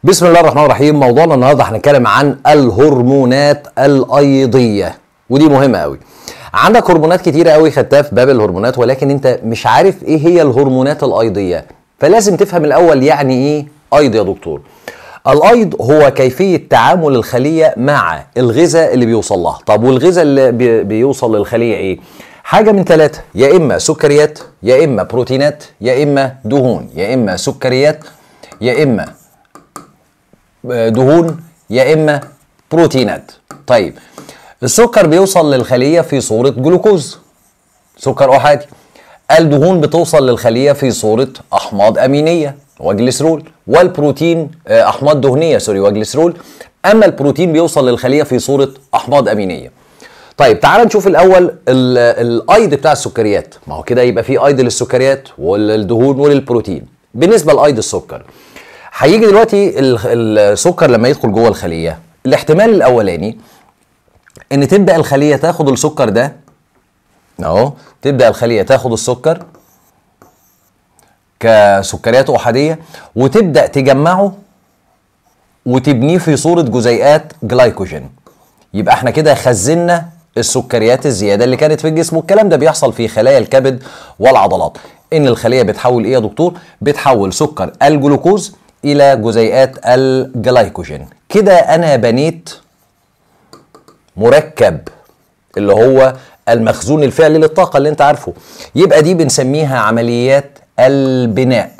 بسم الله الرحمن الرحيم. موضوعنا النهارده هنتكلم عن الهرمونات الايضيه، ودي مهمة قوي. عندك هرمونات كتيرة قوي خدتها في باب الهرمونات، ولكن انت مش عارف ايه هي الهرمونات الايضيه، فلازم تفهم الاول يعني ايه ايض يا دكتور. الايض هو كيفية تعامل الخلية مع الغذاء اللي بيوصل لها. طب والغذاء اللي بيوصل للخليه ايه؟ حاجة من ثلاثة، يا اما سكريات، يا اما بروتينات، يا اما دهون. يا اما سكريات، يا اما دهون، يا اما بروتينات. طيب السكر بيوصل للخليه في صوره جلوكوز، سكر احادي. الدهون بتوصل للخليه في صوره احماض امينيه وجليسرول، والبروتين احماض دهنية sorry وجليسرول. اما البروتين بيوصل للخليه في صوره احماض امينيه. طيب تعال نشوف الاول الايض بتاع السكريات. ما هو كده يبقى في ايض للسكريات وللدهون وللبروتين. بالنسبة لايض السكر، هيجي دلوقتي السكر لما يدخل جوه الخلية، الاحتمال الاولاني ان تبدا الخلية تاخد السكر ده اهو، تبدا الخلية تاخد السكر كسكريات احادية وتبدا تجمعه وتبنيه في صوره جزيئات جلايكوجين. يبقى احنا كده خزنا السكريات الزيادة اللي كانت في الجسم. والكلام ده بيحصل في خلايا الكبد والعضلات، ان الخلية بتحول ايه يا دكتور؟ بتحول سكر الجلوكوز الى جزيئات الجلايكوجين. كده انا بنيت مركب اللي هو المخزون الفعلي للطاقة اللي انت عارفه. يبقى دي بنسميها عمليات البناء.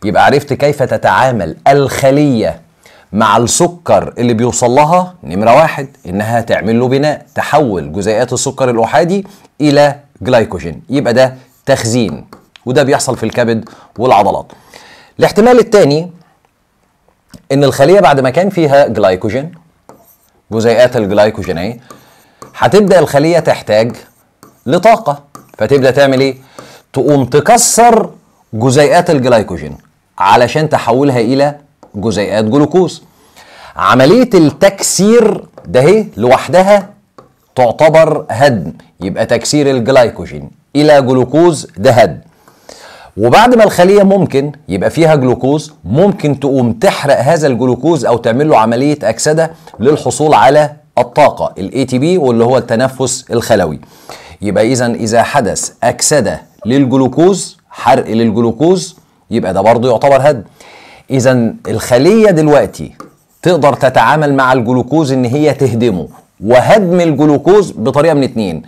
يبقى عرفت كيف تتعامل الخلية مع السكر اللي بيوصل لها. نمره واحد انها تعمل له بناء، تحول جزيئات السكر الاحادي الى جلايكوجين، يبقى ده تخزين، وده بيحصل في الكبد والعضلات. الاحتمال الثاني ان الخلية بعد ما كان فيها جلايكوجين، جزيئات الجلايكوجين اهي، هتبدا الخلية تحتاج لطاقة، فتبدا تعمل ايه؟ تقوم تكسر جزيئات الجلايكوجين علشان تحولها الى جزيئات جلوكوز. عملية التكسير ده هي لوحدها تعتبر هدم، يبقى تكسير الجلايكوجين الى جلوكوز ده هدم. وبعد ما الخلية ممكن يبقى فيها جلوكوز، ممكن تقوم تحرق هذا الجلوكوز او تعمل له عملية اكسده للحصول على الطاقة ال ATP واللي هو التنفس الخلوي. يبقى اذا حدث اكسده للجلوكوز، حرق للجلوكوز، يبقى ده برضه يعتبر هدم. اذا الخلية دلوقتي تقدر تتعامل مع الجلوكوز ان هي تهدمه، وهدم الجلوكوز بطريقة من اتنين،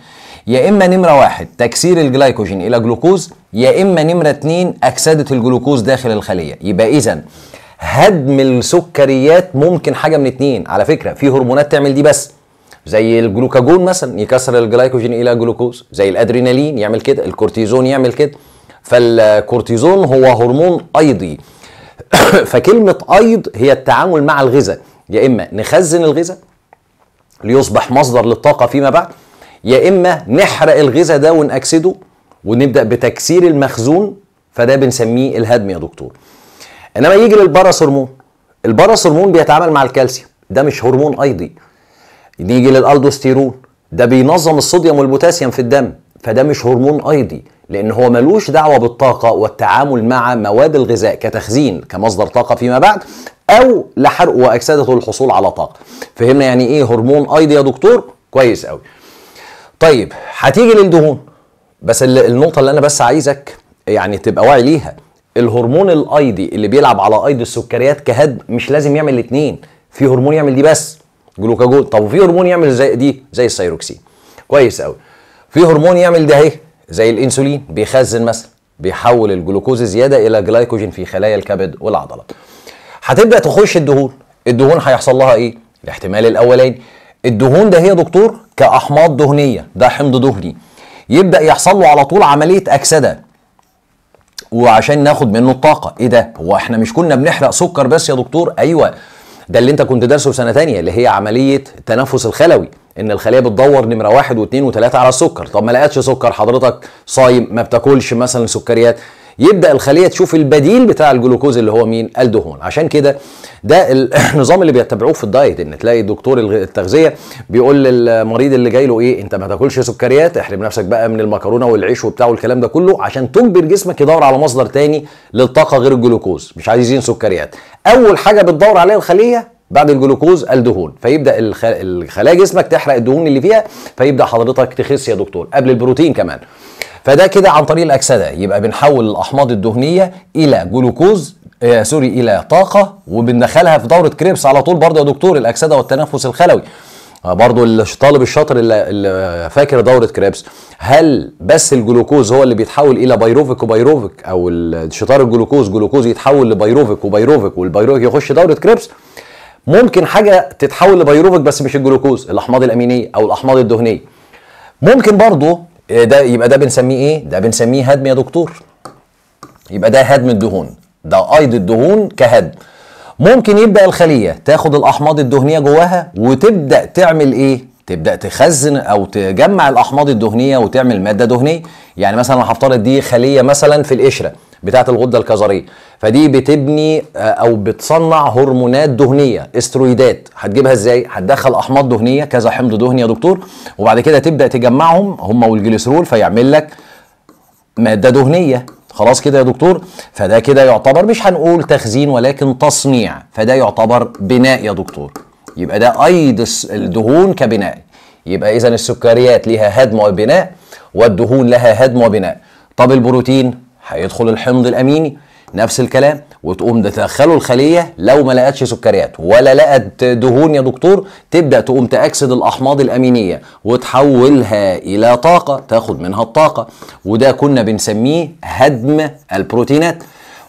يا اما نمره واحد تكسير الجلايكوجين الى جلوكوز، يا اما نمره اتنين اكسده الجلوكوز داخل الخلية. يبقى اذا هدم السكريات ممكن حاجة من اتنين. على فكرة في هرمونات تعمل دي بس، زي الجلوكاجون مثلا يكسر الجلايكوجين الى جلوكوز، زي الادرينالين يعمل كده، الكورتيزون يعمل كده. فالكورتيزون هو هرمون ايضي. فكلمه ايض هي التعامل مع الغذاء، يا اما نخزن الغذاء ليصبح مصدر للطاقة فيما بعد، يا اما نحرق الغذاء ده ونأكسده ونبدأ بتكسير المخزون، فده بنسميه الهدم يا دكتور. انما يجي لل parathormone، ال parathormone بيتعامل مع الكالسيوم، ده مش هرمون ايضي. نيجي للالدوستيرون، ده بينظم الصوديوم والبوتاسيوم في الدم، فده مش هرمون ايضي، لان هو ملوش دعوه بالطاقة والتعامل مع مواد الغذاء كتخزين كمصدر طاقة فيما بعد، او لحرقه واكسدته للحصول على طاقة. فهمنا يعني ايه هرمون ايضي يا دكتور؟ كويس قوي. طيب هتيجي للدهون، بس النقطة اللي أنا بس عايزك يعني تبقى واعي ليها، الهرمون الأيضي اللي بيلعب على أيض السكريات كهدم مش لازم يعمل الاتنين، في هرمون يعمل دي بس جلوكاجون، طب وفي هرمون يعمل زي دي زي الثيروكسين، كويس قوي. في هرمون يعمل ده اهي زي الانسولين، بيخزن مثلا، بيحول الجلوكوز زيادة إلى جلايكوجين في خلايا الكبد والعضلات. هتبدأ تخش الدهون، الدهون هيحصل لها إيه؟ الاحتمال الأولاني الدهون ده هي يا دكتور كأحماض دهنية، ده حمض دهني، يبدأ يحصل له على طول عملية أكسدة وعشان ناخد منه الطاقة. إيه ده؟ هو إحنا مش كنا بنحرق سكر بس يا دكتور؟ أيوه، ده اللي أنت كنت دارسه في سنة تانية، اللي هي عملية التنفس الخلوي، إن الخلية بتدور نمرة 1 و2 و3 على السكر. طب ما لقتش سكر، حضرتك صايم ما بتاكلش مثلا سكريات، يبدا الخلية تشوف البديل بتاع الجلوكوز اللي هو مين؟ الدهون. عشان كده ده النظام اللي بيتبعوه في ال diet، ان تلاقي دكتور التغذية بيقول للمريض اللي جاي له ايه؟ انت ما تاكلش سكريات، احرم نفسك بقى من المكرونه والعيش وبتاع والكلام ده كله، عشان تجبر جسمك يدور على مصدر تاني للطاقة غير الجلوكوز، مش عايزين سكريات. اول حاجة بتدور عليها الخلية بعد الجلوكوز الدهون، فيبدا الخلايا جسمك تحرق الدهون اللي فيها، فيبدا حضرتك تخس يا دكتور قبل البروتين كمان. فده كده عن طريق الاكسدة، يبقى بنحول الاحماض الدهنية الى جلوكوز sorry الى طاقة، وبندخلها في دوره كريبس على طول برضه يا دكتور، الاكسدة والتنفس الخلوي. برضه الطالب الشاطر اللي فاكر دوره كريبس، هل بس الجلوكوز هو اللي بيتحول الى pyruvic و pyruvic، او شطار الجلوكوز جلوكوز يتحول ل pyruvic و pyruvic وال pyruvic يخش دوره كريبس؟ ممكن حاجة تتحول لبيروفيك بس مش الجلوكوز، الاحماض الامينية او الاحماض الدهنية. ممكن برضه ده يبقى ده بنسميه ايه؟ ده بنسميه هدم يا دكتور. يبقى ده هدم الدهون، ده ايض الدهون كهدم. ممكن يبدا الخلية تاخد الاحماض الدهنية جواها وتبدا تعمل ايه؟ تبدا تخزن او تجمع الاحماض الدهنية وتعمل مادة دهنية. يعني مثلا هفترض دي خليه مثلا في القشرة بتاعه الغدة الكظريه، فدي بتبني او بتصنع هرمونات دهنية، استرويدات. هتجيبها ازاي؟ هتدخل احماض دهنية، كذا حمض دهني يا دكتور، وبعد كده تبدا تجمعهم هم والجليسرول فيعمل لك مادة دهنية. خلاص كده يا دكتور، فده كده يعتبر مش هنقول تخزين ولكن تصنيع، فده يعتبر بناء يا دكتور. يبقى ده ايض الدهون كبناء. يبقى اذا السكريات ليها هدم وبناء، والدهون لها هدم وبناء. طب البروتين هيدخل الحمض الاميني نفس الكلام، وتقوم تدخله الخلية، لو ما لقتش سكريات ولا لقت دهون يا دكتور، تبدا تقوم تاكسد الاحماض الامينية وتحولها الى طاقة، تاخد منها الطاقة، وده كنا بنسميه هدم البروتينات.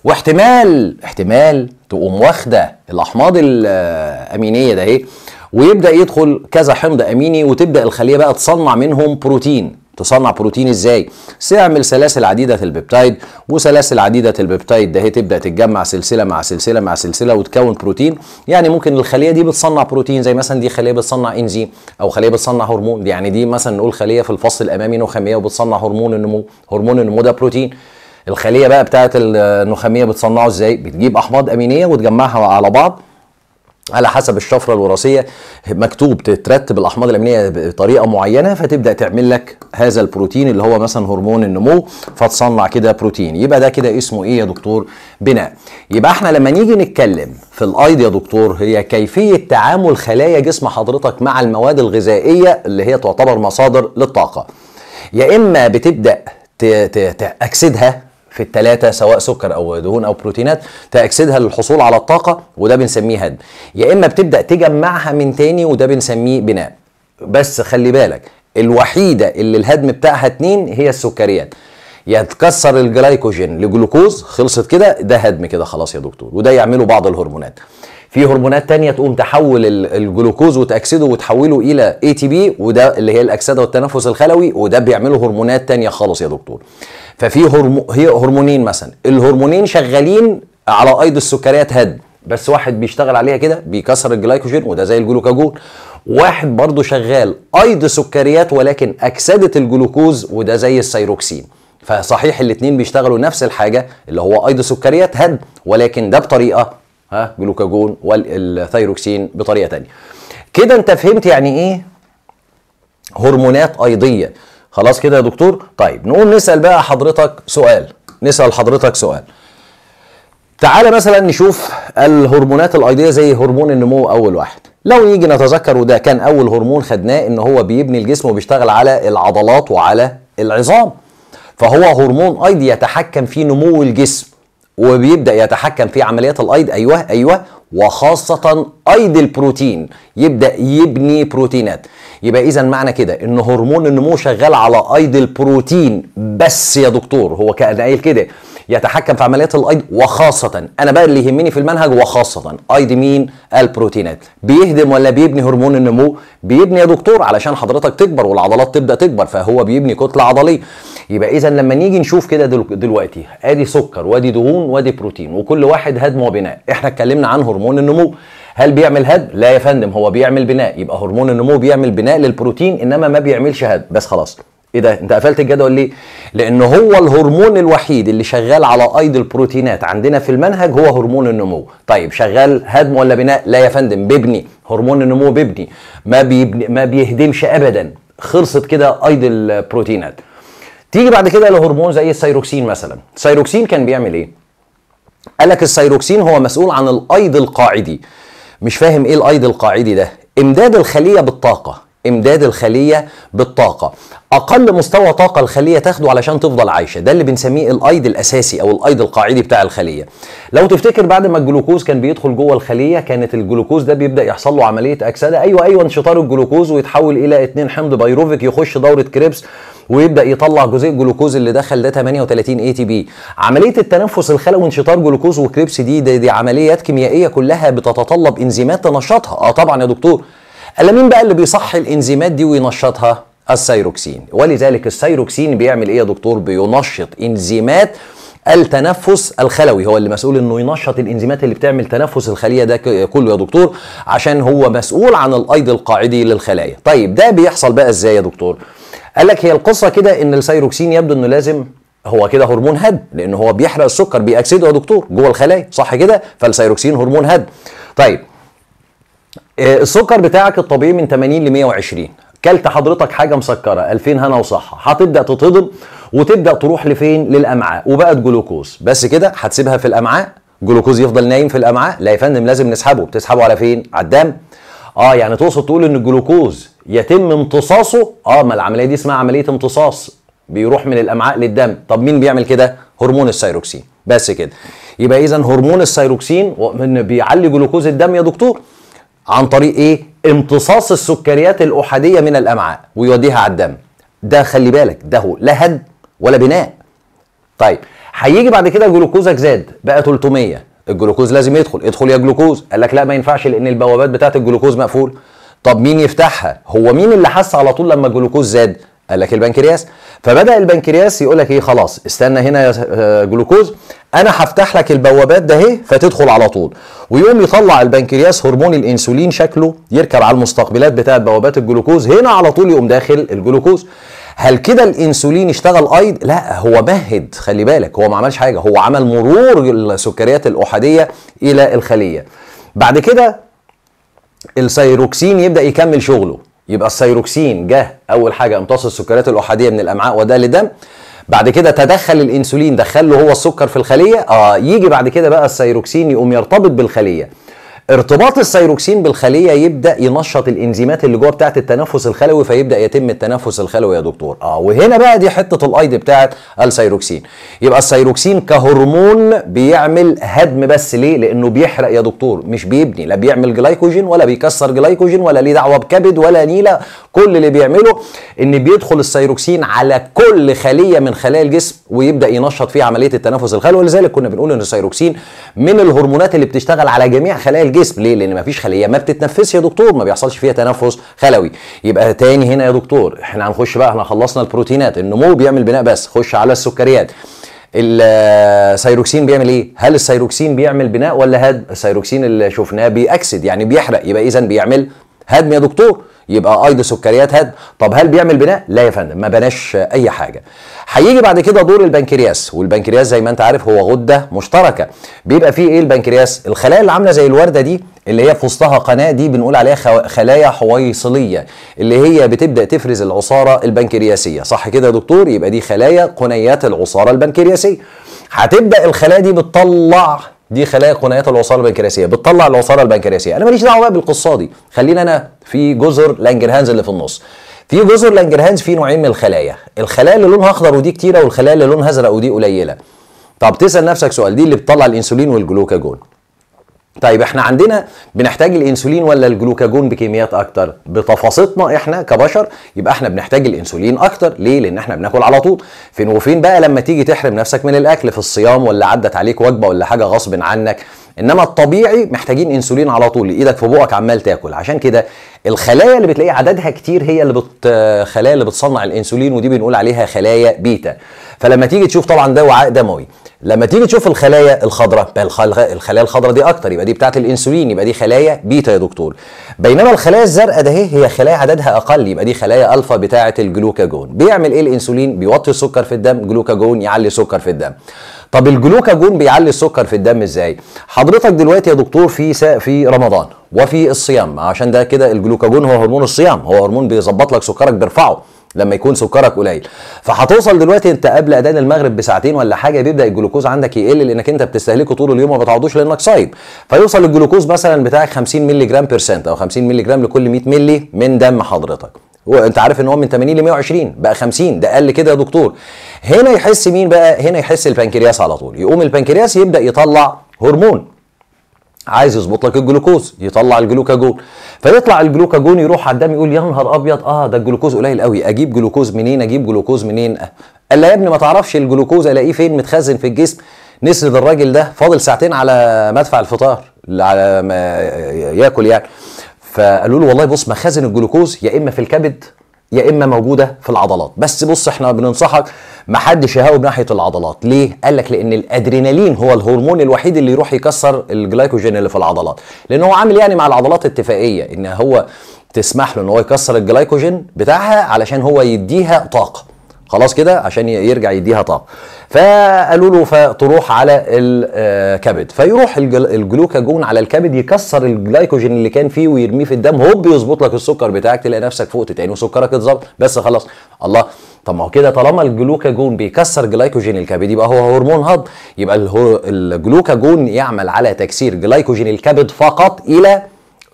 واحتمال تقوم واخده الاحماض الامينية ده اهي، ويبدا يدخل كذا حمض اميني، وتبدا الخلية بقى تصنع منهم بروتين. تصنع بروتين ازاي؟ تعمل سلاسل عديدة ال peptide، وسلاسل عديدة ال peptide ده هي تبدا تتجمع سلسلة مع سلسلة مع سلسلة وتكون بروتين. يعني ممكن الخلية دي بتصنع بروتين، زي مثلا دي خليه بتصنع انزيم، او خليه بتصنع هرمون. يعني دي مثلا نقول خليه في الفص الامامي نخاميه وبتصنع هرمون النمو، هرمون النمو ده بروتين. الخلية بقى بتاعه النخاميه بتصنعه ازاي؟ بتجيب احماض امينيه وتجمعها على بعض على حسب الشفرة الوراثية، مكتوب تترتب الاحماض الامينية بطريقة معينة، فتبدا تعمل لك هذا البروتين اللي هو مثلا هرمون النمو، فتصنع كده بروتين. يبقى ده كده اسمه ايه يا دكتور؟ بناء. يبقى احنا لما نيجي نتكلم في الايض يا دكتور، هي كيفية تعامل خلايا جسم حضرتك مع المواد الغذائية اللي هي تعتبر مصادر للطاقة. يا اما بتبدا تاكسدها في الثلاثة سواء سكر او دهون او بروتينات، تاكسدها للحصول على الطاقة وده بنسميه هدم، يا اما بتبدا تجمعها من تاني وده بنسميه بناء. بس خلي بالك الوحيدة اللي الهدم بتاعها 2 هي السكريات. يتكسر الجلايكوجين لجلوكوز، خلصت كده، ده هدم كده خلاص يا دكتور، وده يعمله بعض الهرمونات. في هرمونات تانية تقوم تحول الجلوكوز وتأكسده وتحوله إلى ATP، وده اللي هي الأكسدة والتنفس الخلوي، وده بيعمله هرمونات تانية خالص يا دكتور. ففي هي هرمونين مثلا، الهرمونين شغالين على أيض السكريات هدم، بس واحد بيشتغل عليها كده بيكسر الجلايكوجين وده زي الجلوكاجون، واحد برضه شغال أيض سكريات ولكن أكسدة الجلوكوز وده زي السيروكسين. فصحيح الاتنين بيشتغلوا نفس الحاجة اللي هو أيض سكريات هدم، ولكن ده بطريقة جلوكاجون والثيروكسين بطريقة تانية. كده انت فهمت يعني ايه هرمونات ايضيه؟ خلاص كده يا دكتور. طيب نقوم نسال بقى حضرتك سؤال، نسال حضرتك سؤال. تعالى مثلا نشوف الهرمونات الايضيه زي هرمون النمو اول واحد. لو نيجي نتذكر، وده كان اول هرمون خدناه، ان هو بيبني الجسم وبيشتغل على العضلات وعلى العظام، فهو هرمون ايضي يتحكم في نمو الجسم وبيبدأ يتحكم في عمليات الايض. ايوه ايوه، وخاصة ايض البروتين، يبدأ يبني بروتينات. يبقى اذا معنى كده ان هرمون النمو شغال على ايض البروتين بس يا دكتور، هو كان قايل كده يتحكم في عمليات الايض وخاصة، انا بقى اللي يهمني في المنهج وخاصة ايض مين؟ البروتينات. بيهدم ولا بيبني هرمون النمو؟ بيبني يا دكتور، علشان حضرتك تكبر والعضلات تبدأ تكبر، فهو بيبني كتلة عضلية. يبقى اذا لما نيجي نشوف كده دلوقتي ادي سكر وادي دهون وادي بروتين، وكل واحد هدم وبناء. احنا اتكلمنا عن هرمون النمو، هل بيعمل هدم؟ لا يا فندم، هو بيعمل بناء. يبقى هرمون النمو بيعمل بناء للبروتين، انما ما بيعملش هدم. بس خلاص، ايه ده؟ انت قفلت الجدول ليه؟ لان هو الهرمون الوحيد اللي شغال على ايض البروتينات عندنا في المنهج هو هرمون النمو. طيب شغال هدم ولا بناء؟ لا يا فندم، بيبني. هرمون النمو بيبني، ما بيبني، ما بيهدمش ابدا. خلصت كده ايض البروتينات. تيجي بعد كده لهرمون زي الثيروكسين مثلا. الثيروكسين كان بيعمل ايه؟ قال لك الثيروكسين هو مسؤول عن الايض القاعدي. مش فاهم ايه الايض القاعدي ده؟ امداد الخلية بالطاقة، امداد الخلية بالطاقة، اقل مستوى طاقة الخلية تاخده علشان تفضل عايشه، ده اللي بنسميه الايض الاساسي او الايض القاعدي بتاع الخلية. لو تفتكر بعد ما الجلوكوز كان بيدخل جوه الخلية كانت الجلوكوز ده بيبدا يحصل له عملية اكسده، ايوه انشطار الجلوكوز ويتحول الى 2 حمض بيروفيك يخش دوره كريبس ويبدا يطلع جزيء جلوكوز اللي دخل ده 38 ATP. عملية التنفس الخلوي وانشطار جلوكوز وكريبس دي عمليات كيميائية كلها بتتطلب انزيمات تنشطها. طبعا يا دكتور. قال مين بقى اللي بيصحي الانزيمات دي وينشطها؟ الثيروكسين. ولذلك الثيروكسين بيعمل ايه يا دكتور؟ بينشط انزيمات التنفس الخلوي، هو اللي مسؤول انه ينشط الانزيمات اللي بتعمل تنفس الخلية ده كله يا دكتور، عشان هو مسؤول عن الايض القاعدي للخلايا. طيب ده بيحصل بقى ازاي يا دكتور؟ قال لك هي القصة كده ان الثيروكسين يبدو انه لازم هو كده هرمون هدم، لان هو بيحرق السكر بيأكسده يا دكتور جوه الخلايا، صح كده؟ فالثيروكسين هرمون هدم. طيب السكر بتاعك الطبيعي من 80 ل 120، كلت حضرتك حاجة مسكره 2000 هنا وصحة، هتبدا تتهضم وتبدا تروح لفين؟ للامعاء، وبقت جلوكوز. بس كده هتسيبها في الامعاء؟ جلوكوز يفضل نايم في الامعاء؟ لا يا فندم، لازم نسحبه. بتسحبه على فين؟ على الدم. يعني تقصد تقول ان الجلوكوز يتم امتصاصه؟ ما العملية دي اسمها عملية امتصاص، بيروح من الامعاء للدم. طب مين بيعمل كده؟ هرمون الثيروكسين. بس كده. يبقى اذا هرمون الثيروكسين بيعلي جلوكوز الدم يا دكتور عن طريق ايه؟ امتصاص السكريات الاحاديه من الامعاء ويوديها على الدم. ده خلي بالك ده هو لا هدم ولا بناء. طيب هيجي بعد كده جلوكوزك زاد بقى 300، الجلوكوز لازم يدخل، ادخل يا جلوكوز. قال لك لا ما ينفعش لان البوابات بتاعت الجلوكوز مقفول. طب مين يفتحها؟ هو مين اللي حس على طول لما الجلوكوز زاد؟ قال لك البنكرياس. فبدأ البنكرياس يقول لك ايه؟ خلاص استنى هنا يا جلوكوز، انا هفتح لك البوابات ده اهي فتدخل على طول. ويقوم يطلع البنكرياس هرمون الانسولين شكله يركب على المستقبلات بتاعه بوابات الجلوكوز، هنا على طول يقوم داخل الجلوكوز. هل كده الانسولين اشتغل ايض؟ لا، هو مهد، خلي بالك هو ما عملش حاجة، هو عمل مرور السكريات الاحاديه الى الخلية. بعد كده الثيروكسين يبدا يكمل شغله. يبقى الثيروكسين جه اول حاجة امتص السكريات الاحاديه من الامعاء وده لدم، بعد كده تدخل الانسولين دخل له هو السكر في الخلية. يجي بعد كده بقى الثيروكسين يقوم يرتبط بالخليه. ارتباط الثيروكسين بالخليه يبدا ينشط الانزيمات اللي جوه بتاعه التنفس الخلوي، فيبدا يتم التنفس الخلوي يا دكتور. وهنا بقى دي حتة الايض بتاعه الثيروكسين. يبقى الثيروكسين كهرمون بيعمل هدم بس. ليه؟ لانه بيحرق يا دكتور، مش بيبني، لا بيعمل جلايكوجين ولا بيكسر جلايكوجين ولا ليه دعوه بكبد ولا نيله. كل اللي بيعمله ان بيدخل الثيروكسين على كل خليه من خلايا الجسم ويبدا ينشط فيها عملية التنفس الخلوي. ولذلك كنا بنقول ان الثيروكسين من الهرمونات اللي بتشتغل على جميع خلايا الجسم. ليه؟ لان مفيش خليه ما بتتنفسش يا دكتور، ما بيحصلش فيها تنفس خلوي. يبقى تاني هنا يا دكتور احنا هنخش بقى، احنا خلصنا البروتينات، النمو بيعمل بناء بس، خش على السكريات. الثيروكسين بيعمل ايه؟ هل الثيروكسين بيعمل بناء ولا هدم؟ الثيروكسين اللي شفناه بيأكسد يعني بيحرق، يبقى اذا بيعمل هدم يا دكتور، يبقى ايض سكريات هدم. طب هل بيعمل بناء؟ لا يا فندم، ما بناش اي حاجة. هيجي بعد كده دور البنكرياس، والبنكرياس زي ما انت عارف هو غده مشتركة. بيبقى فيه ايه البنكرياس؟ الخلايا اللي عامله زي الورده دي اللي هي في وسطها قناة، دي بنقول عليها خلايا حويصليه اللي هي بتبدا تفرز العصاره البنكرياسيه، صح كده يا دكتور؟ يبقى دي خلايا قنيات العصاره البنكرياسيه. هتبدا الخلايا دي بتطلع، دي خلايا قنيات العصاره البنكرياسيه بتطلع العصاره البنكرياسيه. انا ماليش دعوه بقى بالقصة دي، خلينا انا في جزر لانجرهانز اللي في النص. في جزر لانجرهانز في نوعين من الخلايا، الخلايا اللي لونها اخضر ودي كتيرة، والخلايا اللي لونها ازرق ودي قليله. طب تسال نفسك سؤال، دي اللي بتطلع الانسولين والجلوكاجون. طيب احنا عندنا بنحتاج الانسولين ولا الجلوكاجون بكميات اكتر؟ بتفاصيلنا احنا كبشر يبقى احنا بنحتاج الانسولين اكتر. ليه؟ لان احنا بناكل على طول. فين وفين بقى لما تيجي تحرم نفسك من الاكل في الصيام ولا عدت عليك وجبة ولا حاجة غصب عنك. انما الطبيعي محتاجين انسولين على طول، ايدك في بقك عمال تاكل. عشان كده الخلايا اللي بتلاقي عددها كتير هي اللي خلايا اللي بتصنع الانسولين، ودي بنقول عليها خلايا بيتا. فلما تيجي تشوف طبعا ده وعاء دموي، لما تيجي تشوف الخلايا الخضراء، الخلايا الخضراء دي اكتر، يبقى دي بتاعه الانسولين، يبقى دي خلايا بيتا يا دكتور. بينما الخلايا الزرقاء ده هي خلايا عددها اقل، يبقى دي خلايا الفا بتاعه الجلوكاجون. بيعمل ايه الانسولين؟ بيوطي السكر في الدم، جلوكاجون يعلي السكر في الدم. طب الجلوكاجون بيعلي السكر في الدم ازاي؟ حضرتك دلوقتي يا دكتور في رمضان وفي الصيام، عشان ده كده الجلوكاجون هو هرمون الصيام، هو هرمون بيظبط لك سكرك، بيرفعه لما يكون سكرك قليل. فهتوصل دلوقتي انت قبل اذان المغرب بساعتين ولا حاجة بيبدا الجلوكوز عندك يقل، لانك انت بتستهلكه طول اليوم وما بتعوضوش لانك صايم. فيوصل الجلوكوز مثلا بتاعك 50 مللي جرام percent او 50 مللي جرام لكل 100 مللي من دم حضرتك، وانت عارف ان هو من 80 ل 120 بقى 50، ده قل كده يا دكتور. هنا يحس مين بقى؟ هنا يحس البنكرياس على طول. يقوم البنكرياس يبدا يطلع هرمون عايز يظبط لك الجلوكوز، يطلع الجلوكاجون. فيطلع الجلوكاجون يروح على الدم يقول يا نهار ابيض، ده الجلوكوز قليل قوي، اجيب جلوكوز منين؟ اجيب جلوكوز منين؟ قال لا يا ابني ما تعرفش الجلوكوز الاقيه فين متخزن في الجسم. نسند الراجل ده فاضل ساعتين على مدفع الفطار، على ما ياكل يعني. فقالوا له والله بص، مخازن الجلوكوز يا اما في الكبد يا اما موجودة في العضلات، بس بص احنا بننصحك ما حدش يهاوب ناحية العضلات. ليه؟ قال لك لان الادرينالين هو الهرمون الوحيد اللي يروح يكسر الجلايكوجين اللي في العضلات، لان هو عامل يعني مع العضلات اتفاقية ان هو تسمح له ان هو يكسر الجلايكوجين بتاعها علشان هو يديها طاقة. خلاص كده، عشان يرجع يديها طاقة. فقالوا له فتروح على الكبد، فيروح الجلوكاجون على الكبد يكسر الجلايكوجين اللي كان فيه ويرميه في الدم، هوب يظبط لك السكر بتاعك، تلاقي نفسك فوقت تاني وسكرك اتظبط. بس خلاص. الله، طب ما هو كده طالما الجلوكاجون بيكسر جلايكوجين الكبد يبقى هو هرمون هضم، يبقى الجلوكاجون يعمل على تكسير جلايكوجين الكبد فقط الى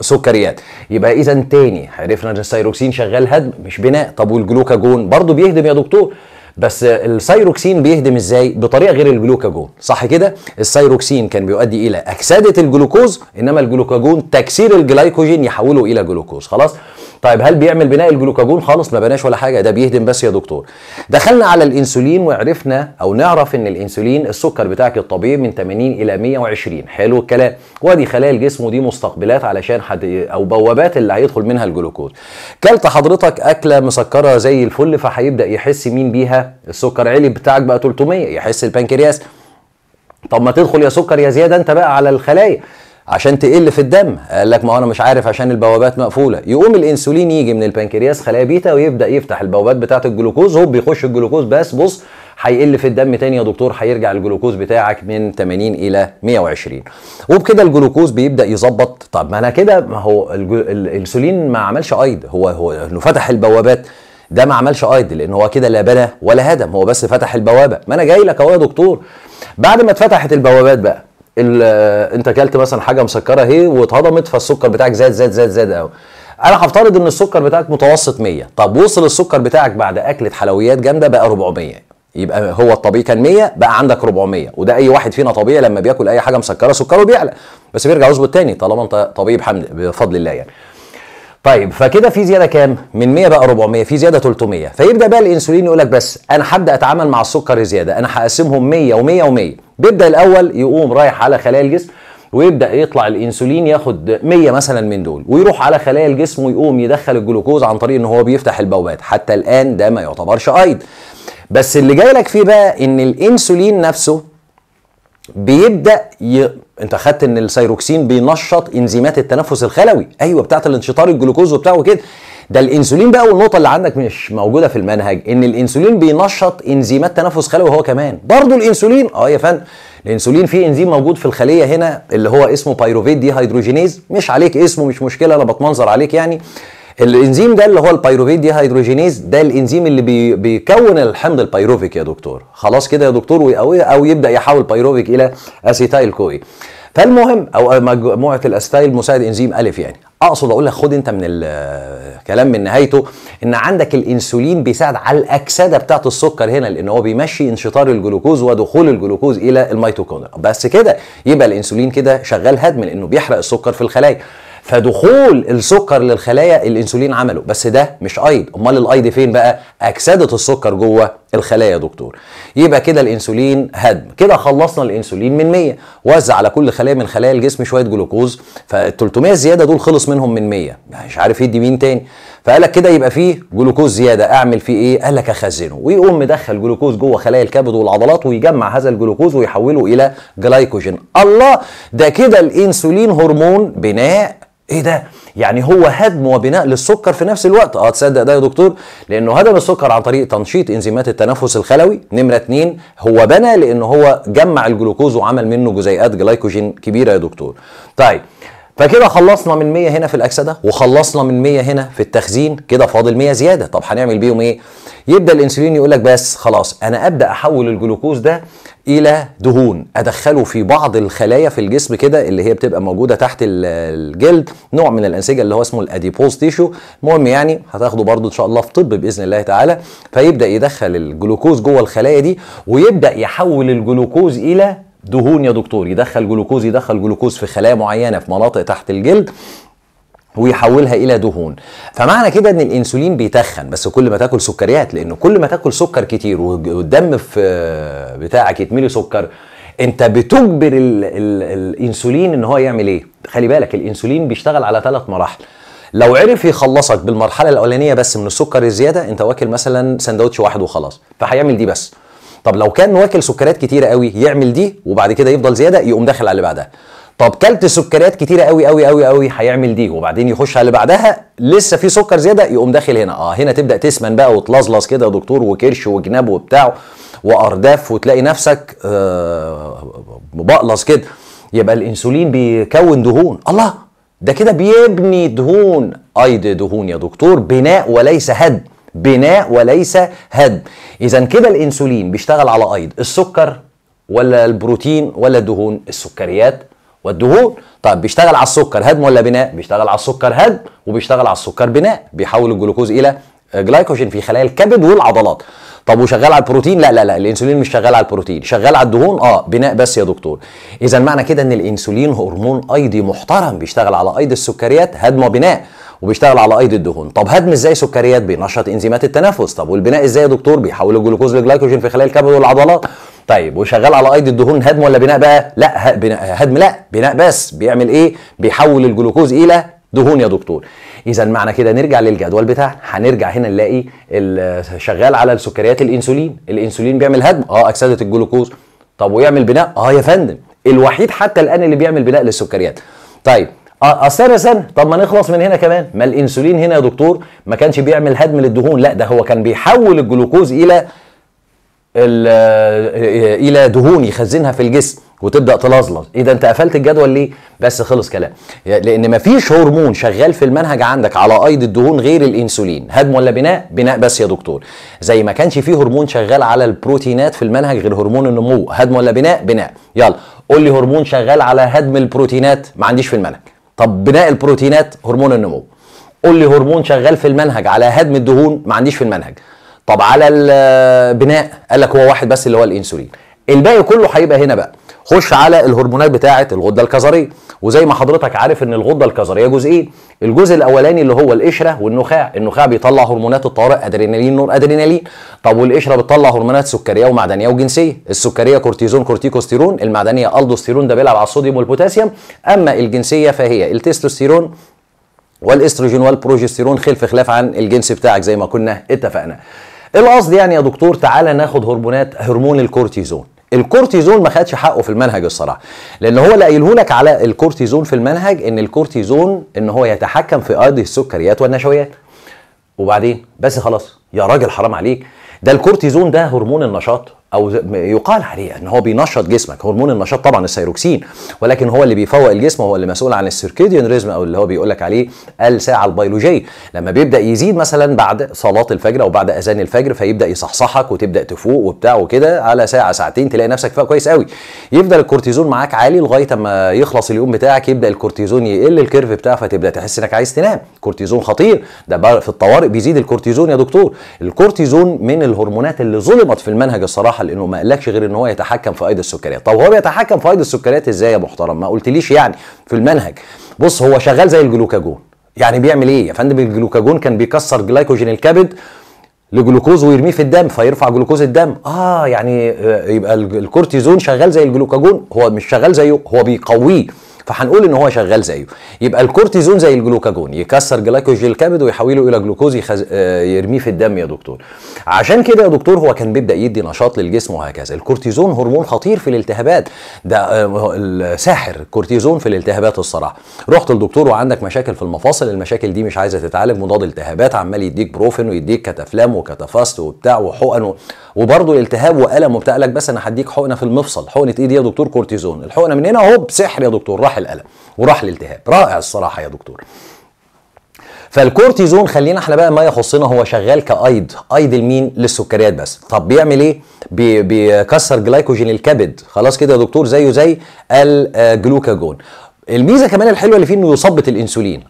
سكريات. يبقى اذا تاني عرفنا ان الثيروكسين شغال هدم مش بناء. طب والجلوكاجون برضه بيهدم يا دكتور، بس الثيروكسين بيهدم ازاي؟ بطريقة غير الجلوكاجون، صح كده؟ الثيروكسين كان بيؤدي الى اكسده الجلوكوز، انما الجلوكاجون تكسير الجلايكوجين يحوله الى جلوكوز. خلاص. طيب هل بيعمل بناء الجلوكاجون؟ خالص ما بناش ولا حاجة، ده بيهدم بس يا دكتور. دخلنا على الانسولين وعرفنا او نعرف ان الانسولين السكر بتاعك الطبيعي من 80 الى 120. حلو الكلام. وادي خلايا الجسم ودي مستقبلات علشان حد او بوابات اللي هيدخل منها الجلوكوز. كلت حضرتك اكله مسكره زي الفل، فهيبدا يحس مين بيها؟ السكر عالي بتاعك بقى 300، يحس البنكرياس. طب ما تدخل يا سكر يا زيادة انت بقى على الخلايا عشان تقل في الدم. قال لك ما انا مش عارف عشان البوابات مقفولة. يقوم الانسولين يجي من البنكرياس خلايا بيتا ويبدا يفتح البوابات بتاعه الجلوكوز، هوب بيخش الجلوكوز، بس بص هيقل في الدم تاني يا دكتور، هيرجع الجلوكوز بتاعك من 80 الى 120. وبكده الجلوكوز بيبدا يظبط. طب ما انا كده، ما هو الانسولين ما عملش ايض، هو انه فتح البوابات ده ما عملش ايض، لان هو كده لا بنى ولا هدم، هو بس فتح البوابة. ما انا جاي لك اهو يا دكتور، بعد ما اتفتحت البوابات بقى انت اكلت مثلا حاجة مسكره اهي واتهضمت، فالسكر بتاعك زاد زاد زاد زاد قوي. انا هفترض ان السكر بتاعك متوسط 100، طب وصل السكر بتاعك بعد اكله حلويات جامدة بقى 400، يبقى هو الطبيعي كان 100 بقى عندك 400. وده اي واحد فينا طبيعي لما بياكل اي حاجة مسكره سكره بيعلى، بس بيرجع يظبط تاني طالما انت طبيعي بحمد بفضل الله يعني. طيب فكده في زيادة كام؟ من 100 بقى 400، في زيادة 300. فيبدا بقى الانسولين يقول لك بس انا هبدا اتعامل مع السكر زيادة، انا هقسمهم 100 و100 و100. بيبدا الاول يقوم رايح على خلايا الجسم ويبدا يطلع الانسولين ياخد 100 مثلا من دول، ويروح على خلايا الجسم ويقوم يدخل الجلوكوز عن طريق ان هو بيفتح البوابات. حتى الان ده ما يعتبرش ايض، بس اللي جاي لك فيه بقى ان الانسولين نفسه بيبدا انت خدت ان الثيروكسين بينشط انزيمات التنفس الخلوي، ايوه بتاعت الانشطار الجلوكوز وبتاعه كده. ده الانسولين بقى، والنقطة اللي عندك مش موجودة في المنهج ان الانسولين بينشط انزيمات تنفس خلوي هو كمان برضه الانسولين. يا فندم الانسولين فيه انزيم موجود في الخلية هنا اللي هو اسمه pyruvate dehydrogenase، مش عليك اسمه مش مشكلة، انا بتمنظر عليك يعني. الانزيم ده اللي هو ال pyruvate dehydrogenase ده الانزيم اللي بيكون الحمض البيروفيك يا دكتور. خلاص كده يا دكتور، او يبدا يحول بيروفيك الى acetyl CoA. فالمهم او مجموعة ال acetyl مساعد انزيم الف يعني. اقصد اقول لك خد انت من الكلام من نهايته ان عندك الانسولين بيساعد على الاكسدة بتاعه السكر هنا، لان هو بيمشي انشطار الجلوكوز ودخول الجلوكوز الى الميتوكوندريا. بس كده يبقى الانسولين كده شغال هدم لانه بيحرق السكر في الخلايا. فدخول السكر للخلايا الانسولين عمله، بس ده مش ايض. امال الايض فين بقى؟ اكسده السكر جوه الخلايا يا دكتور. يبقى كده الانسولين هدم. كده خلصنا الانسولين من 100، وزع على كل خلايا من خلايا الجسم شوية جلوكوز، فال 300 زيادة دول خلص منهم من 100، مش عارف يدي مين تاني. فقال لك كده يبقى فيه جلوكوز زيادة، اعمل فيه ايه؟ قال لك اخزنه، ويقوم مدخل جلوكوز جوه خلايا الكبد والعضلات ويجمع هذا الجلوكوز ويحوله الى جلايكوجين. الله، ده كده الانسولين هرمون بناء. ايه ده؟ يعني هو هدم وبناء للسكر في نفس الوقت. تصدق ده يا دكتور؟ لانه هدم السكر عن طريق تنشيط انزيمات التنفس الخلوي. نمره 2 هو بنى لانه هو جمع الجلوكوز وعمل منه جزيئات جلايكوجين كبيرة يا دكتور. طيب فكده خلصنا من 100 هنا في الاكسدة، وخلصنا من 100 هنا في التخزين، كده فاضل 100 زيادة. طب هنعمل بيهم ايه؟ يبدا الانسولين يقول لك بس خلاص انا ابدا احول الجلوكوز ده الى دهون، ادخله في بعض الخلايا في الجسم كده اللي هي بتبقى موجودة تحت الجلد، نوع من الانسجة اللي هو اسمه ال adipose tissue. المهم يعني هتاخده برضو ان شاء الله في طب باذن الله تعالى. فيبدا يدخل الجلوكوز جوه الخلايا دي ويبدا يحول الجلوكوز الى دهون يا دكتور. يدخل جلوكوز، يدخل جلوكوز في خلايا معينة في مناطق تحت الجلد ويحولها الى دهون. فمعنى كده ان الانسولين بيتخن، بس كل ما تاكل سكريات، لانه كل ما تاكل سكر كتير والدم في بتاعك يتملي سكر، انت بتجبر الانسولين ان هو يعمل ايه؟ خلي بالك الانسولين بيشتغل على 3 مراحل. لو عرف يخلصك بالمرحلة الاولانية بس من السكر الزيادة، انت واكل مثلا سندوتش واحد وخلاص، فهيعمل دي بس. طب لو كان واكل سكريات كتيرة قوي يعمل دي، وبعد كده يفضل زيادة يقوم داخل على اللي بعدها. طب كلت سكريات كتيرة قوي قوي قوي قوي هيعمل دي، وبعدين يخش على اللي بعدها لسه في سكر زيادة يقوم داخل هنا. هنا تبدا تسمن بقى وتلظلظ كده يا دكتور، وكرش وجناب وبتاع وارداف، وتلاقي نفسك مبقلص كده. يبقى الانسولين بيكون دهون. الله، ده كده بيبني دهون. ايض دهون يا دكتور، بناء وليس هدم، بناء وليس هدم. اذا كده الانسولين بيشتغل على ايض السكر ولا البروتين ولا الدهون؟ السكريات والدهون. طيب بيشتغل على السكر هدم ولا بناء؟ بيشتغل على السكر هدم، وبيشتغل على السكر بناء، بيحول الجلوكوز الى جلايكوجين في خلايا الكبد والعضلات. طب وشغال على البروتين؟ لا لا لا، الانسولين مش شغال على البروتين، شغال على الدهون، بناء بس يا دكتور. اذا معنى كده ان الانسولين هرمون ايضي محترم، بيشتغل على ايض السكريات هدم وبناء، وبيشتغل على ايض الدهون. طب هدم ازاي سكريات؟ بينشط انزيمات التنفس. طب والبناء ازاي يا دكتور؟ بيحول الجلوكوز لجلايكوجين في خلايا الكبد والعضلات. طيب وشغال على ايض الدهون هدم ولا بناء بقى؟ لا بناء، هدم لا، بناء بس. بيعمل ايه؟ بيحول الجلوكوز الى دهون يا دكتور. اذا معنى كده نرجع للجدول بتاعنا، هنرجع هنا نلاقي شغال على السكريات الانسولين، الانسولين بيعمل هدم، اكسده الجلوكوز. طب ويعمل بناء؟ يا فندم، الوحيد حتى الان اللي بيعمل بناء للسكريات. طيب استنى استنى، طب ما نخلص من هنا كمان. ما الانسولين هنا يا دكتور ما كانش بيعمل هدم للدهون، لا ده هو كان بيحول الجلوكوز الى دهون يخزنها في الجسم وتبدا تلظلظ. ايه ده، انت قفلت الجدول ليه؟ بس خلص كلام، لان مفيش هرمون شغال في المنهج عندك على ايض الدهون غير الانسولين. هدم ولا بناء؟ بناء بس يا دكتور. زي ما كانش فيه هرمون شغال على البروتينات في المنهج غير هرمون النمو، هدم ولا بناء؟ بناء. يلا قول لي هرمون شغال على هدم البروتينات، ما عنديش في المنهج. طب بناء البروتينات هرمون النمو. قول لي هرمون شغال في المنهج على هدم الدهون، ما عنديش في المنهج. طب على البناء قال لك هو واحد بس اللي هو الانسولين، الباقي كله هيبقى هنا بقى. خش على الهرمونات بتاعه الغدة الكظريه، وزي ما حضرتك عارف ان الغدة الكظريه جزئين، الجزء الاولاني اللي هو القشرة والنخاع، النخاع بيطلع هرمونات الطوارئ ادرينالين نور ادرينالين. طب والقشره بتطلع هرمونات سكريه ومعدنيه وجنسيه، السكريه كورتيزون كورتيكوستيرون، المعدنية الدوستيرون ده بيلعب على الصوديوم والبوتاسيوم، اما الجنسية فهي التستوستيرون والاستروجين والبروجستيرون، خلف خلاف عن الجنس بتاعك زي ما كنا اتفقنا. القصد يعني يا دكتور تعالى ناخد هرمونات، هرمون الكورتيزون. الكورتيزون ما خدش حقه في المنهج الصراحة، لان هو اللي قايله لك على الكورتيزون في المنهج ان الكورتيزون ان هو يتحكم في ايض السكريات والنشويات. وبعدين بس خلاص يا راجل حرام عليك، ده الكورتيزون ده هرمون النشاط، او يقال عليه ان هو بينشط جسمك، هرمون النشاط طبعا السيروكسين، ولكن هو اللي بيفوق الجسم، وهو اللي مسؤول عن ال circadian rhythm او اللي هو بيقول لك عليه الساعة البيولوجية. لما بيبدا يزيد مثلا بعد صلاة الفجر او بعد اذان الفجر فيبدا يصحصحك وتبدا تفوق وبتاع وكده، على ساعة ساعتين تلاقي نفسك فاق كويس قوي. يفضل الكورتيزون معاك عالي لغاية اما يخلص اليوم بتاعك، يبدا الكورتيزون يقل ال curve بتاعه، فتبدا تحس انك عايز تنام. كورتيزون خطير ده، في الطوارئ بيزيد الكورتيزون يا دكتور. الكورتيزون من الهرمونات اللي ظلمت في المنهج الصراحة، الصراحة، لانه ما قالكش غير ان هو يتحكم في ايض السكريات. طب هو بيتحكم في ايض السكريات ازاي يا محترم؟ ما قلتليش يعني في المنهج. بص هو شغال زي الجلوكاجون. يعني بيعمل ايه يا فندم؟ الجلوكاجون كان بيكسر جلايكوجين الكبد لجلوكوز ويرميه في الدم فيرفع جلوكوز الدم. يعني يبقى الكورتيزون شغال زي الجلوكاجون. هو مش شغال زيه، هو بيقويه، فهنقول ان هو شغال زيه. يبقى الكورتيزون زي الجلوكاجون، يكسر جلايكوجين الكبد ويحوله الى جلوكوز يرميه في الدم يا دكتور. عشان كده يا دكتور هو كان بيبدا يدي نشاط للجسم وهكذا. الكورتيزون هرمون خطير في الالتهابات، ده الساحر الكورتيزون في الالتهابات الصراحة. رحت للدكتور وعندك مشاكل في المفاصل، المشاكل دي مش عايزه تتعالج، مضاد التهابات عمال يديك بروفين ويديك كتافلام وكتافاست وبتاع وحقن وبرضه الالتهاب والم وبتاع، لك بس انا هديك حقنه في المفصل. حقنه ايه دي يا دكتور؟ كورتيزون. الحقنة من هنا هوب سحر يا دكتور، راح الالم وراح الالتهاب. رائع الصراحة يا دكتور. فالكورتيزون خلينا احنا بقى ما يخصنا، هو شغال كايض، ايض لمين؟ للسكريات بس. طب بيعمل ايه؟ بيكسر جلايكوجين الكبد، خلاص كده يا دكتور، زيه زي الجلوكاجون. الميزة كمان الحلوة اللي فيه انه يثبط الانسولين.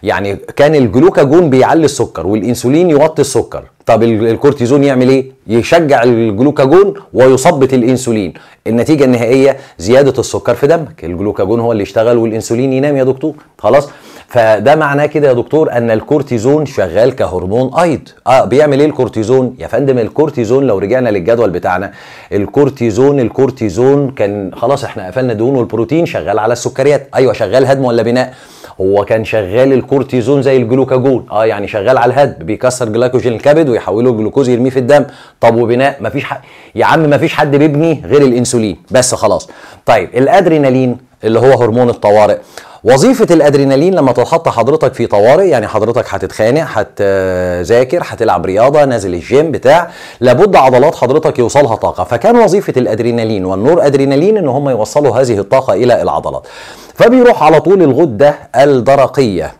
يعني كان الجلوكاجون بيعلي السكر والانسولين يوطي السكر. طب الكورتيزون يعمل ايه؟ يشجع الجلوكاجون ويثبط الانسولين. النتيجة النهائية زيادة السكر في دمك. الجلوكاجون هو اللي يشتغل والانسولين ينام يا دكتور، خلاص. فده معناه كده يا دكتور ان الكورتيزون شغال كهرمون ايض. بيعمل ايه الكورتيزون يا فندم؟ الكورتيزون لو رجعنا للجدول بتاعنا، الكورتيزون كان خلاص احنا قفلنا الدهون والبروتين، شغال على السكريات. ايوه شغال هدم ولا بناء؟ هو كان شغال الكورتيزون زي الجلوكاجون، يعني شغال على الهدم، بيكسر جلايكوجين الكبد ويحوله جلوكوز يرميه في الدم. طب وبناء؟ مفيش حد يا عم، مفيش حد بيبني غير الانسولين بس، خلاص. طيب الادرينالين اللي هو هرمون الطوارئ، وظيفة الأدرينالين لما تتحط حضرتك في طوارئ، يعني حضرتك هتتخانق، هتذاكر، هتلعب رياضة، نازل الجيم بتاع، لابد عضلات حضرتك يوصلها طاقة. فكان وظيفة الأدرينالين والنور أدرينالين إن هم يوصلوا هذه الطاقة إلى العضلات. فبيروح على طول الغدة الدرقية،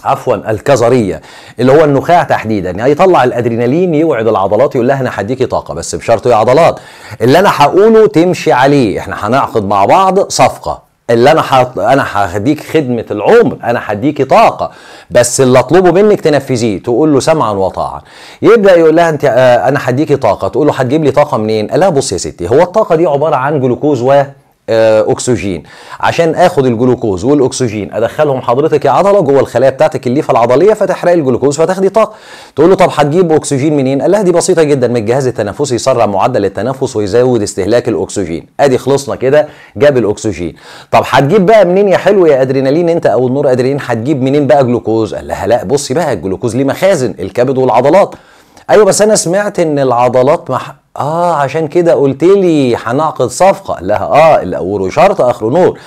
عفوا الكظريه، اللي هو النخاع تحديدا، يعني يطلع الادرينالين يوعد العضلات يقول لها انا هديكي طاقة بس بشرط يا عضلات اللي انا هقوله تمشي عليه، احنا هنعقد مع بعض صفقة، اللي انا هديك خدمة العمر، انا هديكي طاقة بس اللي اطلبه منك تنفذيه. تقول له سمعا وطاعا. يبدا يقول لها انت انا هديكي طاقة، تقول له هتجيب لي طاقة منين؟ قال لها بص يا ستي، هو الطاقة دي عبارة عن جلوكوز و اكسجين، عشان اخد الجلوكوز والاكسجين ادخلهم حضرتك يا عضلة جوه الخلايا بتاعتك الليفه العضلية فتحرقي الجلوكوز فتاخدي طاقة. تقول له طب هتجيب اكسجين منين؟ قال لها دي بسيطة جدا، من الجهاز التنفسي، يسرع معدل التنفس ويزود استهلاك الاكسجين. ادي خلصنا كده، جاب الاكسجين. طب هتجيب بقى منين يا حلو يا ادرينالين انت او النور ادرينالين، هتجيب منين بقى جلوكوز؟ قال لها لا بصي بقى، الجلوكوز ليه مخازن، الكبد والعضلات. ايوه بس انا سمعت ان العضلات عشان كده قلت لي هنعقد صفقة. قال لها اللي اوله شرط اخره نور،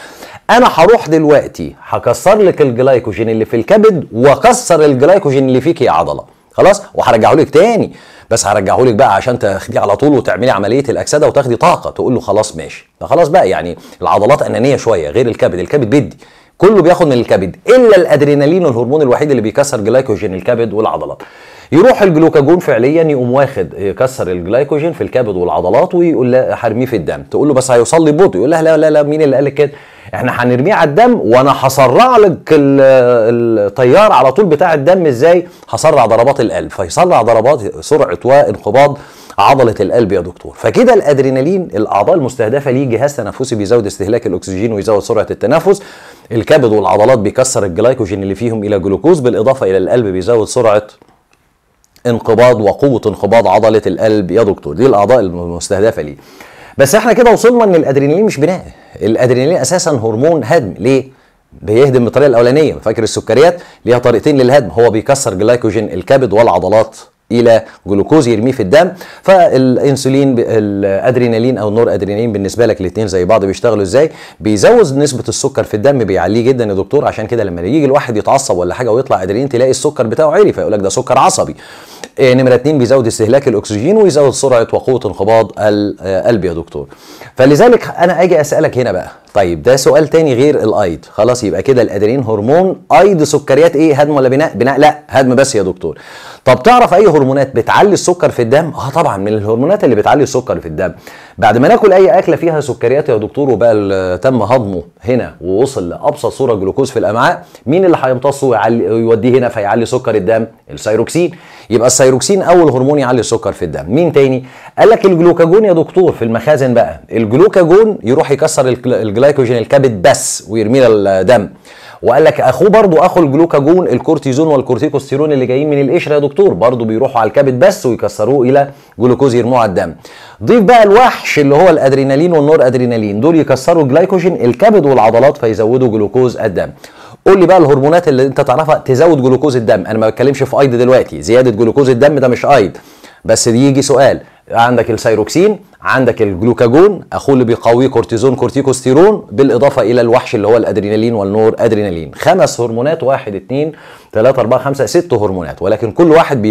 انا هروح دلوقتي هكسر لك الجلايكوجين اللي في الكبد واكسر الجلايكوجين اللي فيك يا عضلة، خلاص، وهرجعه لك تاني، بس هرجعه لك بقى عشان تاخديه على طول وتعملي عملية الاكسدة وتاخدي طاقة. تقول له خلاص ماشي. فخلاص بقى، يعني العضلات انانية شوية غير الكبد، الكبد بيدي كله بياخد من الكبد الا الادرينالين، الهرمون الوحيد اللي بيكسر جلايكوجين الكبد والعضلات. يروح الجلوكاجون فعليا يقوم واخد يكسر الجلايكوجين في الكبد والعضلات ويقول لها هرميه في الدم. تقول له بس هيوصل لي ببطء. يقول لها لا لا لا، مين اللي قال لك كده؟ احنا هنرميه على الدم وانا هسرع لك التيار على طول بتاع الدم. ازاي؟ هسرع ضربات القلب، فيسرع ضربات سرعة وانقباض عضلة القلب يا دكتور. فكده الادرينالين الاعضاء المستهدفة ليه جهاز تنفسي بيزود استهلاك الاكسجين ويزود سرعة التنفس، الكبد والعضلات بيكسر الجلايكوجين اللي فيهم الى جلوكوز، بالاضافة الى القلب بيزود سرعة انقباض وقوه انقباض عضلة القلب يا دكتور. دي الاعضاء المستهدفة ليه. بس احنا كده وصلنا ان الادرينالين مش بناء، الادرينالين اساسا هرمون هدم. ليه؟ بيهدم بالطريقة الاولانية، فاكر السكريات ليها طريقتين للهدم، هو بيكسر جلايكوجين الكبد والعضلات الى جلوكوز يرميه في الدم. فالانسولين الادرينالين او النور ادرينالين بالنسبة لك الاثنين زي بعض، بيشتغلوا ازاي؟ بيزود نسبه السكر في الدم، بيعليه جدا يا دكتور. عشان كده لما يجي الواحد يتعصب ولا حاجة ويطلع ادرينالين تلاقي السكر بتاعه عالي، فيقول لك ده سكر عصبي. نمره 2 بيزود استهلاك الاكسجين ويزود سرعة وقوه انقباض القلب يا دكتور. فلذلك انا اجي اسالك هنا بقى، طيب ده سؤال تاني غير الايض، خلاص يبقى كده الادرينالين هرمون ايض سكريات ايه؟ هدم ولا بناء؟ بناء، لا هدم بس يا دكتور. طب تعرف اي هرمونات بتعلي السكر في الدم؟ طبعا من الهرمونات اللي بتعلي السكر في الدم بعد ما ناكل اي اكله فيها سكريات يا دكتور وبقى تم هضمه هنا ووصل لابسط صوره جلوكوز في الامعاء، مين اللي هيمتصه ويوديه هنا فيعلي سكر الدم؟ الثيروكسين. يبقى الثيروكسين اول هرمون يعلي السكر في الدم. مين تاني؟ قال لك الجلوكاجون يا دكتور في المخازن بقى، الجلوكاجون يروح يكسر الجلايكوجين الكبد بس ويرميه الدم. وقال لك اخوه برضو، اخو الجلوكاجون الكورتيزون والكورتيكوستيرون اللي جايين من القشرة يا دكتور، برضو بيروحوا على الكبد بس ويكسروه الى جلوكوز يرموه على الدم. ضيف بقى الوحش اللي هو الادرينالين والنور ادرينالين، دول يكسروا جلايكوجين الكبد والعضلات فيزودوا جلوكوز الدم. قول لي بقى الهرمونات اللي انت تعرفها تزود جلوكوز الدم. انا ما بتكلمش في ايض دلوقتي، زيادة جلوكوز الدم ده مش ايض، بس دي يجي سؤال. عندك الثيروكسين، عندك الجلوكاجون اخوه اللي بيقويه كورتيزون كورتيكوستيرون، بالاضافة الى الوحش اللي هو الادرينالين والنور ادرينالين. 5 هرمونات، 1 2 3 4 5 6 هرمونات، ولكن كل واحد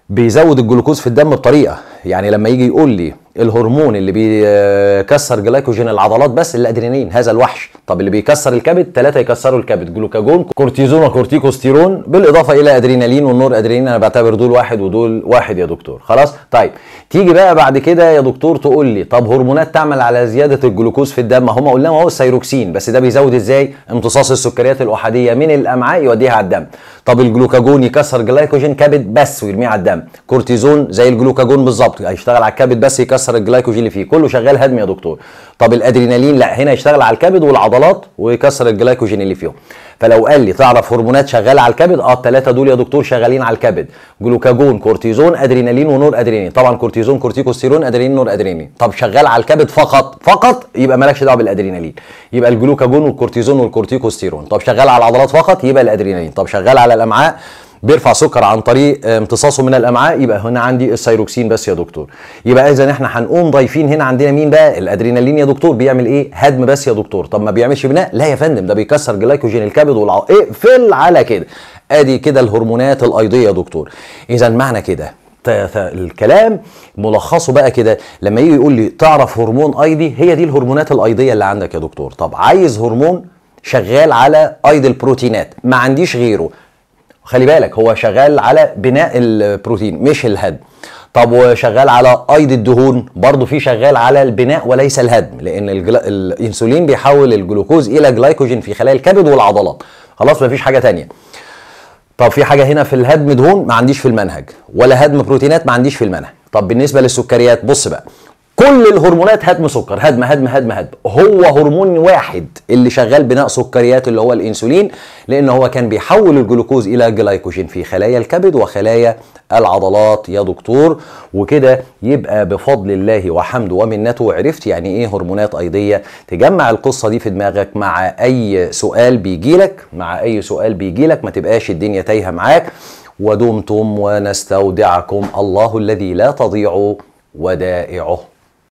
بيزود الجلوكوز في الدم بطريقة. يعني لما يجي يقول لي الهرمون اللي بيكسر جلايكوجين العضلات بس الادرينالين، هذا الوحش. طب اللي بيكسر الكبد، 3 يكسروا الكبد، جلوكاجون كورتيزون وكورتيكوستيرون، بالاضافة الى ادرينالين والنور ادرينالين. انا بعتبر دول واحد ودول واحد يا دكتور. خلاص. طيب تيجي بقى بعد كده يا دكتور تقول لي طب هرمونات تعمل على زيادة الجلوكوز في الدم. هم قلنا اهو الثيروكسين، بس ده بيزود ازاي؟ امتصاص السكريات الاحاديه من الامعاء يوديها على الدم. طب الجلوكاجون يكسر جلايكوجين كبد بس ويرميه على الدم. كورتيزون زي الجلوكاجون بالظبط، هيشتغل على الكبد بس يكسر الجلايكوجين اللي فيه، كله شغال هدم يا دكتور. طب الادرينالين لا، هنا يشتغل على الكبد والعضلات ويكسر الجلايكوجين اللي فيهم. فلو قال لي تعرف هرمونات شغالة على الكبد، الثلاثة دول يا دكتور شغالين على الكبد، جلوكاجون كورتيزون ادرينالين ونور ادرينالين. طبعا كورتيزون كورتيكوستيرون ادرينالين نور ادرينالين. طب شغال على الكبد فقط فقط، يبقى مالكش دعوه بالادرينالين، يبقى الجلوكاجون والكورتيزون والكورتيكوستيرون. طب شغال على العضلات فقط، يبقى الادرينالين. طب شغال على الامعاء بيرفع سكر عن طريق امتصاصه من الامعاء، يبقى هنا عندي الثيروكسين بس يا دكتور. يبقى اذا احنا هنقوم ضايفين هنا عندنا مين بقى؟ الادرينالين يا دكتور بيعمل ايه؟ هدم بس يا دكتور. طب ما بيعملش بناء؟ لا يا فندم، ده بيكسر جلايكوجين الكبد اقفل على كده. ادي كده الهرمونات الايضيه يا دكتور. اذا معنى كده الكلام ملخصه بقى كده، لما يجي يقول لي تعرف هرمون ايضي، هي دي الهرمونات الايضيه اللي عندك يا دكتور. طب عايز هرمون شغال على ايض البروتينات، ما عنديش غيره. خلي بالك هو شغال على بناء البروتين مش الهدم. طب وشغال على ايض الدهون، برضو في شغال على البناء وليس الهدم، لان الانسولين بيحول الجلوكوز الى جلايكوجين في خلايا الكبد والعضلات. خلاص مفيش حاجة تانية. طب في حاجة هنا في الهدم دهون؟ ما عنديش في المنهج، ولا هدم بروتينات ما عنديش في المنهج. طب بالنسبة للسكريات، بص بقى، كل الهرمونات هدم سكر، هدم هدم هدم هدم. هو هرمون واحد اللي شغال بناء سكريات اللي هو الانسولين، لان هو كان بيحول الجلوكوز الى جلايكوجين في خلايا الكبد وخلايا العضلات يا دكتور. وكده يبقى بفضل الله وحمده ومنته عرفت يعني ايه هرمونات ايضيه. تجمع القصة دي في دماغك مع اي سؤال بيجيلك، مع اي سؤال بيجيلك، ما تبقاش الدنيا تايهه معاك. ودمتم ونستودعكم الله الذي لا تضيع ودائعه.